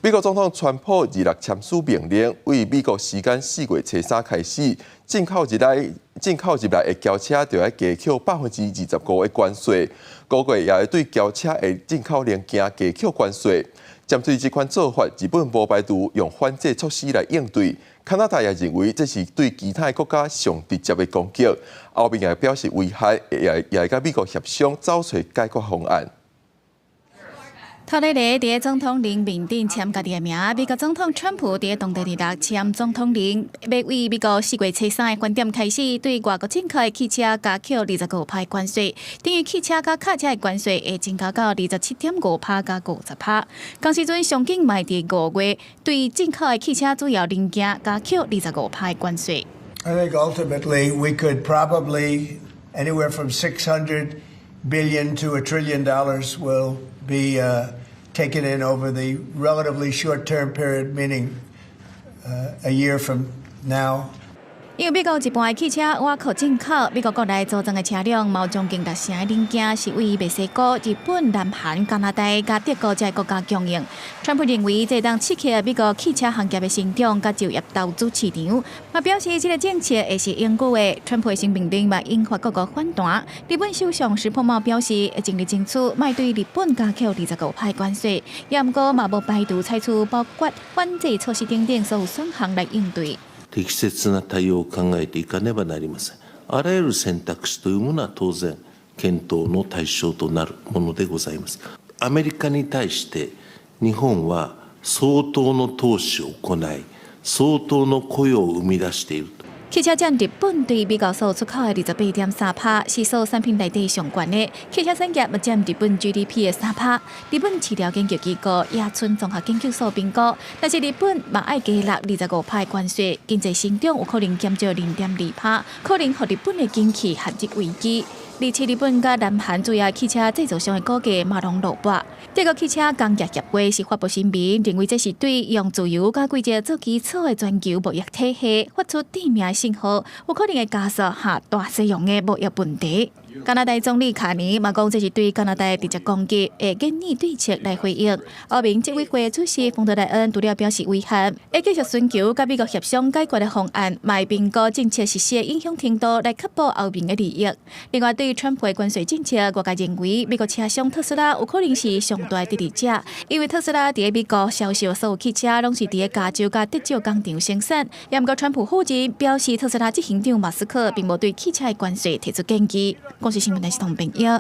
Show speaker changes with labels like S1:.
S1: 美國總統川普二六簽署命令，對美國時間4月初三開始，進口入來的轎車就愛加扣25%的關稅，估計也會對轎車的進口零件加扣關稅。針對這款做法，日本無排除用反制措施來應對。加拿大也認為這是對其他國家上直接的攻擊。歐盟也表示威脅，也會佮美國協商，找揣解決方案。
S2: 頭禮日佇總統令面頂簽家己的名，美國總統川普佇當地二六簽總統令，欲對美國4月初三的晚點開始，對外國進口的汽車加扣25趴關稅，等於汽車佮卡車的關稅會增加到27.5趴佮50趴。仝時陣上緊嘛會佇5月對進口的汽車主要零件加扣25趴的關稅。
S3: I think ultimately we could probably anywhere from 600 billion to $1 trillion will be taken in over the relatively short-term period, meaning a year from now.
S2: 因為美國一半的汽車倚靠進口，美國國內組裝的車輛嘛有將近六成的零件是對墨西哥、日本、南韓、加拿大佮德國這些國家供應。川普認為這會當刺激美國汽車行業的成長佮就業投資市場，嘛表示這个政策會是永久的。川普的新命令嘛引發各國反彈。日本首相石破茂表示，會盡力爭取莫對日本加扣25趴關稅，也毋過嘛無排除採取包括反制措施等等所有選項來應對。
S4: 適切な対応を考えていかねばなりません。あらゆる選択肢というものは當然検討の対象となるものでございます。アメリカに対して日本は相當の投資を行い、相當の雇用を生み出している。
S2: 汽車佔日本對美國所有出口的28.3趴，是所有產品內底上懸的。汽車產業嘛佔日本 GDP 的3趴。日本市調研究機構野村綜合研究所評估，若是日本嘛愛加納25趴的關稅，經濟成長有可能減少0.2趴，可能予日本的經濟陷入危機。而且日本佮南韓主要汽車製造商的股價嘛攏落跌。德國汽車工業協會是發布聲明，認為這是對用自由佮規則做基礎的全球貿易體系發出致命信號，有可能會加速下大西洋的貿易問題。加拿大總理卡尼嘛講，這是對加拿大直接攻擊，會研擬對策來回應。歐盟執委會主席馮德萊恩除了表示遺憾，會繼續尋求佮美國協商解決的方案，嘛會評估政策實施的影響程度來確保歐盟的利益。另外，對川普的關稅政策，外界認為美國車商特斯拉有可能是上大得利者，因為特斯拉佇美國銷售所有汽車攏是佇加州佮德州工廠生產。也毋過，川普否認，表示特斯拉執行長馬斯克並無對汽車的關稅提出建議。公視新聞電視同編譯。